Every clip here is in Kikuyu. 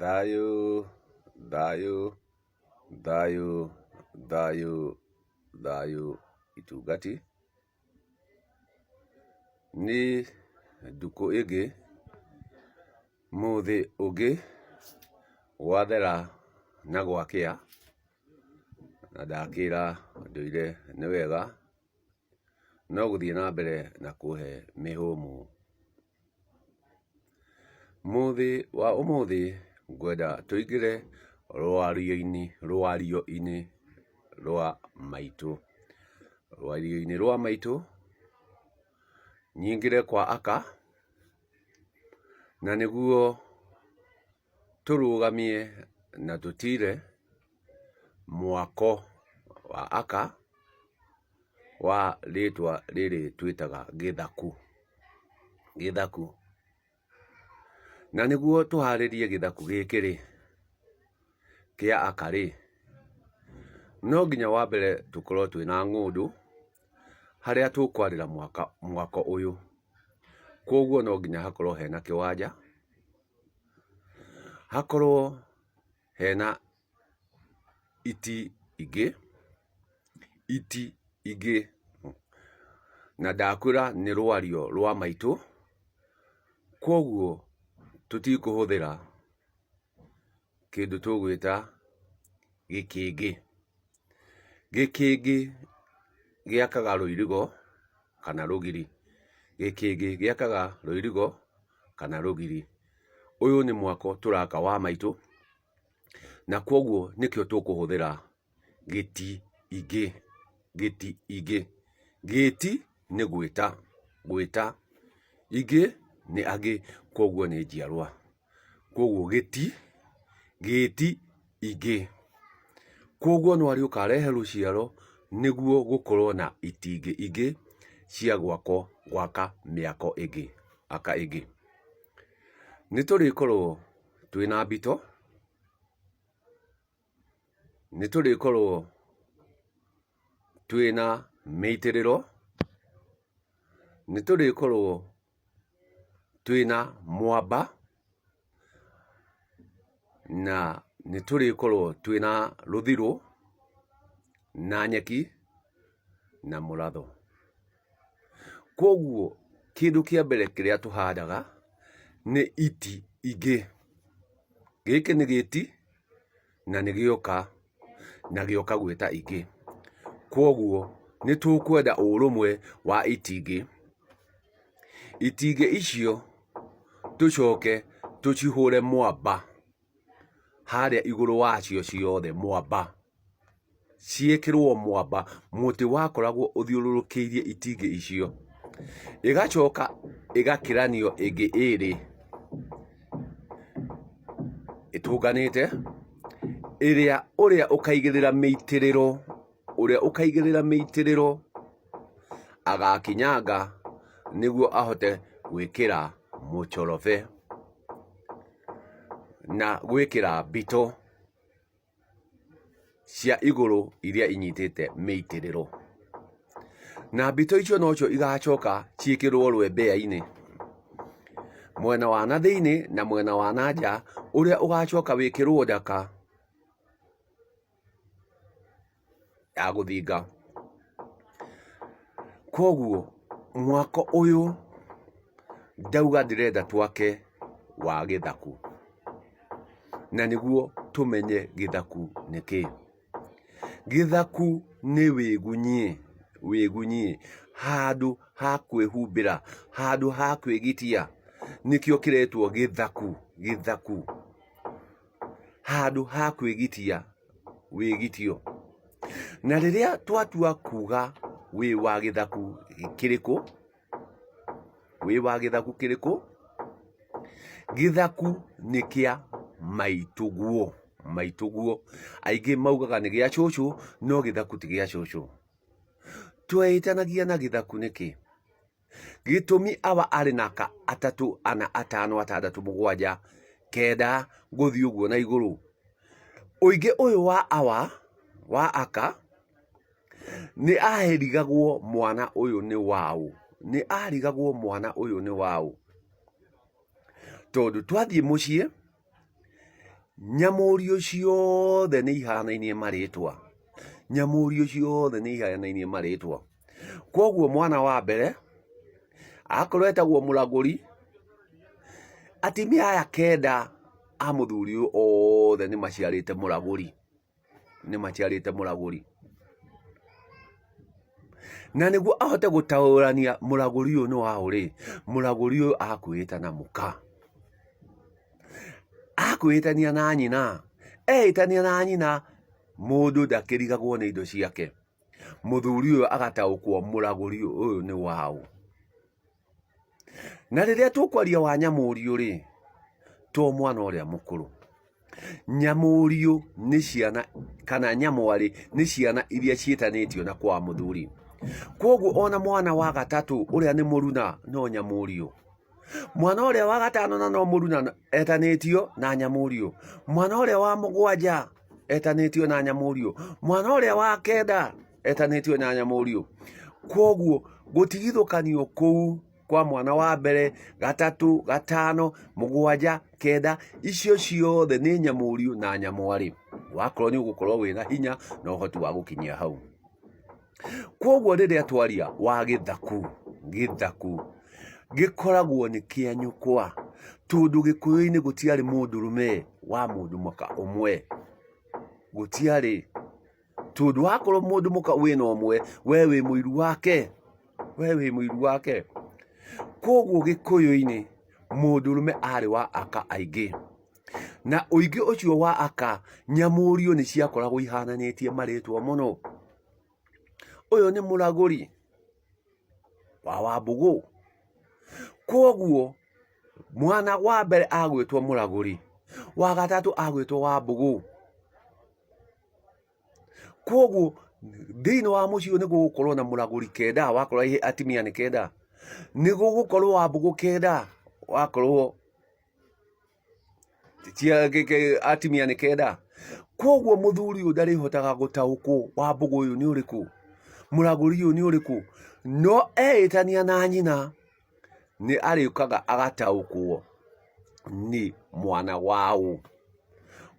Thayũ, thayũ, thayũ, thayũ, thayũ itungati. Nĩ ndukũ ĩngĩ, mũthĩ ũngĩ, gwathera na gwakĩa, na ndakĩra ndũire nĩ wega, no gũthiĩ na mbere na kũhe mĩhũmũ. Mũthĩ wa ũmũthĩ ngwenda tũingĩre rwario-inĩ rwario-inĩ rwa maitũ. Rwario-inĩ rwa maitũ, nyingĩre kwa aka, na nĩguo tũrũgamie na tũtire mwako wa aka wa rĩtwa rĩrĩ twĩtaga gĩthaku, gĩthaku. Na nĩguo tũharĩrie gĩthaku gĩkĩ rĩ, kĩa aka rĩ, no nginya wa mbere tũkorwo twĩna ng'ũndũ, harĩa tũkwarĩra mwaka mwako ũyũ. Koguo no nginya hakorwo hena kĩwanja, hakorwo hena iti ingĩ, iti ingĩ, na ndakwĩra nĩ rwario rwa maitũ, koguo tũtikũhũthĩra kĩndũ tũgwĩta gĩkĩngĩ. Gĩkĩngĩ gĩakaga rũirigo kana rũgiri, gĩkĩngĩ gĩakaga rũirigo kana rũgiri. Ũyũ nĩ mwako tũraka wa maitũ, na koguo nĩkĩo tũkũhũthĩra gĩti ingĩ, gĩti ingĩ. Gĩti nĩ gwĩta, gwĩta, ingĩ nĩ angĩ, koguo nĩ njiarwa. Koguo gĩti, gĩti ingĩ. Koguo no arĩũka arehe rũciaro nĩguo gũkorwo na itingĩ ingĩ cia gwakwo gwaka mĩako ĩngĩ, aka ĩngĩ. Nĩtũrĩkorwo twĩna mbito, nĩtũrĩkorwo twĩna mĩitĩrĩro, nĩtũrĩkorwo twĩna mwamba, na nĩtũrĩkorwo twĩna rũthirũ, na nyeki, na mũratho. Koguo kĩndũ kĩa mbere kĩrĩa tũhandaga nĩ iti ingĩ. Gĩkĩ nĩ gĩti na nĩ gĩoka, na gĩoka gwĩta ingĩ. Koguo nĩ tũkwenda ũrũmwe wa itingĩ. Itingĩ icio tũcoke tũcihũre mwamba harĩa igũrũ wacio ciothe mwamba. Ciĩkĩrwo mwamba, mũtĩ wakoragwo ũthiũrũrũkĩirie itingĩ icio. Ĩgacoka ĩgakĩranio ĩngĩ ĩrĩ ĩtũnganĩte, ĩrĩa ũrĩa ũkaigĩrĩra mĩitĩrĩro, ũrĩa ũkaigĩrĩra mĩitĩrĩro agakinyanga nĩguo ahote gwĩkĩra mũchorobe na gwĩkĩra mbito cia igũrũ iria inyitĩte mĩitĩrĩro. Na mbito icio nocio igacoka ciĩkĩrwo rwembea-inĩ, mwena wa na thĩiniĩ na mwena wa na nja, ũrĩa ũgacoka wĩkĩrwo ndaka ya gũthinga. Koguo mwako ũyũ ndauga ndĩrenda twake wa gĩthaku, na nĩguo tũmenye gĩthaku nĩ kĩĩ. Gĩthaku nĩ wĩgunyĩ, wĩgunyĩ, handũ ha kwĩhumbĩra, handũ ha kwĩgitia, nĩkĩo kĩretwo gĩthaku, gĩthaku, handũ ha kwĩgitia wĩgitio. Na rĩrĩa twatua kuga wĩ wa gĩthaku kĩrĩkũ, wĩ wa gĩthaku kĩrĩkũ, gĩthaku nĩ kĩa maitũguo, maitũguo. Aingĩ maugaga nĩ gĩa cũcũ, no gĩthaku ti gĩa cũcũ. Tweĩtanagia na gĩthaku nĩkĩ? Gĩtũmi awa arĩ na aka atatũ, ana, atano, atandatũ, mũgwanja, kenda, gũthiĩ ũguo na igũrũ. Ũingĩ ũyũ wa awa, wa aka, nĩ arigagwo mwana ũyũ nĩ waũ, nĩ arigagwo mwana ũyũ nĩ waũ. Tondũ twathiĩ mũciĩ, Nyamũriũ ciothe nĩ ihanainie marĩtwa, nyamũriũ ciothe nĩ ihanainie marĩtwa. Koguo mwana wa mbere akorwo etagwo mũragũri, atumia aya kenda a mũthuri ũyũ othe nĩ maciarĩte mũragũri, nĩ maciarĩte mũragũri. Na nĩguo ahote gũtaũrania mũragũri ũyũ nĩ waũ rĩ, mũragũri ũyũ akwĩĩta na mũka. Akwĩĩtania na nyina, eĩtania na nyina mũndũ ndakĩrigagwo nĩ indo ciake. Mũthuri ũyũ agataũkwo mũragũri ũyũ nĩ waũ. Na rĩrĩa tũkwaria wa nyamũriũ rĩ, to mwana ũrĩa mũkũrũ. Nyamũriũ nĩ ciana kana nyamwarĩ nĩ ciana iria ciĩtanĩtio na kwa mũthuri. Koguo ona mwana wa gatatũ ũrĩa nĩ mũruna no nyamũriũ. Mwana ũrĩa wa gatano na no mũruna etanĩtio na nyamũriũ. Mwana ũrĩa wa mũgwanja etanĩtio na nyamũriũ. Mwana ũrĩa wa kenda etanĩtio na nyamũriũ. Koguo gũtigithũkanio kũu kwa mwana wa mbere, gatatũ, gatano, mũgwanja, kenda, icio ciothe nĩ nyamũriũ na nyamwarĩ. Wakorwo nĩ ũgũkorwo wĩna hinya na ũhoti wa gũkinyia hau. Koguo rĩrĩa twaria wa gĩthaku, gĩthaku gĩkoragwo nĩ kĩa nyũkwa, tondũ gĩkũyũ-inĩ gũtiarĩ mũndũrũme wa mũndũ mũka ũmwe, gũtiarĩ. Tondũ wakorwo mũndũ mũka wĩna ũmwe, we wĩ mũiru wake, we wĩ mũiru wake. Koguo gĩkũyũ-inĩ mũndũrũme arĩ wa aka aingĩ. Na ũingĩ ũcio wa aka, nyamũriũ nĩ ciakoragwo ihananĩtie marĩtwa mũno. Ũyũ nĩ mũragũri wa Wambũgũ. Kwoguo mwana wa mbere agwĩtwo mũragũri, wa gatatũ agwĩtwo Wambũgũ. Kwoguo thĩinĩ wa mũciĩ ũyũ nĩ gũgũkorwo na mũragũri kenda, wakorwo atumia nĩ kenda, nĩ gũgũkorwo Wambũgũ kenda, wakorwo atumia nĩ kenda. Kwoguo mũthuri ũyũ ndarĩhotaga gũtaũkwo Wambũgũ ũyũ nĩ ũrĩkũ, mũragũri ũyũ nĩ ũrĩkũ, no eĩtania na nyina nĩ arĩũkaga agataũkwo nĩ mwana waũ.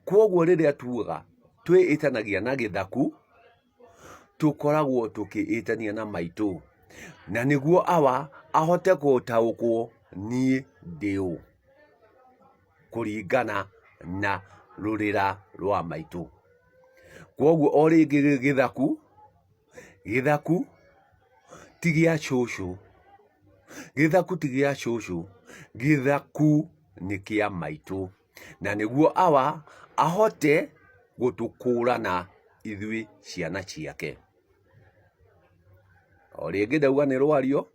Kwoguo rĩrĩa tugaga twĩĩtanagia na gĩthaku, tũkoragwo tũkĩĩtania na maitũ, na nĩguo awa ahote gũtaũkwo niĩ ndĩ ũ, kũringana na rũrĩra rwa maitũ. Kwoguo o rĩngĩ gĩthaku, gĩthaku ti gĩa cũcũ, gĩthaku ti gĩa cũcũ, gĩthaku nĩ kĩa maitũ. Na nĩguo awa ahote gũtũkũrana ithuĩ ciana ciake. O rĩngĩ ndauga nĩ rwario,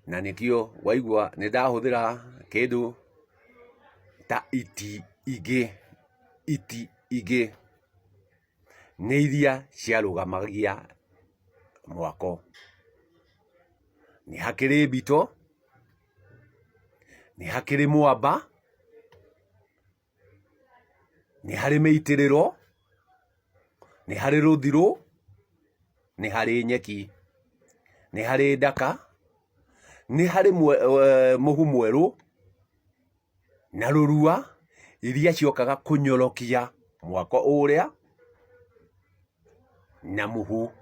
na nĩkĩo waigua nĩ ndahũthĩra kĩndũ ta iti ingĩ, iti ingĩ nĩ iria ciarũgamagia mwako. Nĩ hakĩrĩ mbito, nĩ hakĩrĩ mwamba, nĩ harĩ mĩitĩrĩro, nĩ harĩ rũthirũ, nĩ harĩ nyeki, nĩ harĩ ndaka, nĩ harĩ mũhu mwerũ na rũrua iria ciokaga kũnyorokia mwako ũrĩa na mũhu.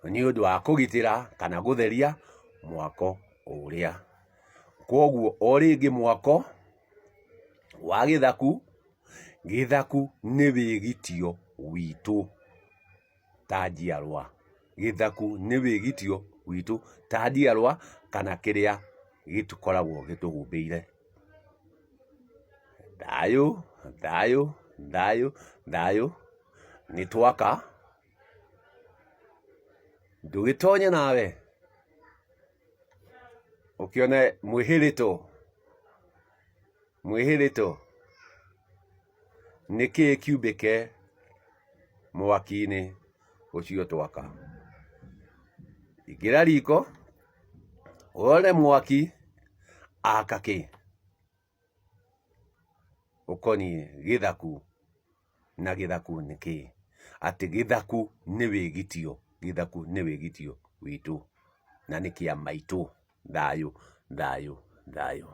Nĩ ũndũ wa kũgitĩra kana gũtheria mwako ũrĩa. Kwoguo o rĩngĩ mwako wa gĩthaku, gĩthaku nĩ wĩgitio witũ ta njiarwa. Gĩthaku nĩ wĩgitio witũ ta njiarwa kana kĩrĩa gĩkoragwo gĩtũhumbĩire. Thayũ, thayũ, thayũ, thayũ, nĩ twaka. Ndũgĩtonye nawe ũkĩone mwĩhĩrĩto, mwĩhĩrĩto nĩkĩĩ kiumbĩke mwaki-inĩ ũcio twaka. Ingĩra riko wone mwaki aka kĩ ũkoniĩ gĩthaku. Na gĩthaku nĩ kĩĩ? Atĩ gĩthaku nĩ wĩgitio, gĩthaku nĩ wĩgitio witũ na nĩ kĩa maitũ. Thayũ, thayũ, thayũ.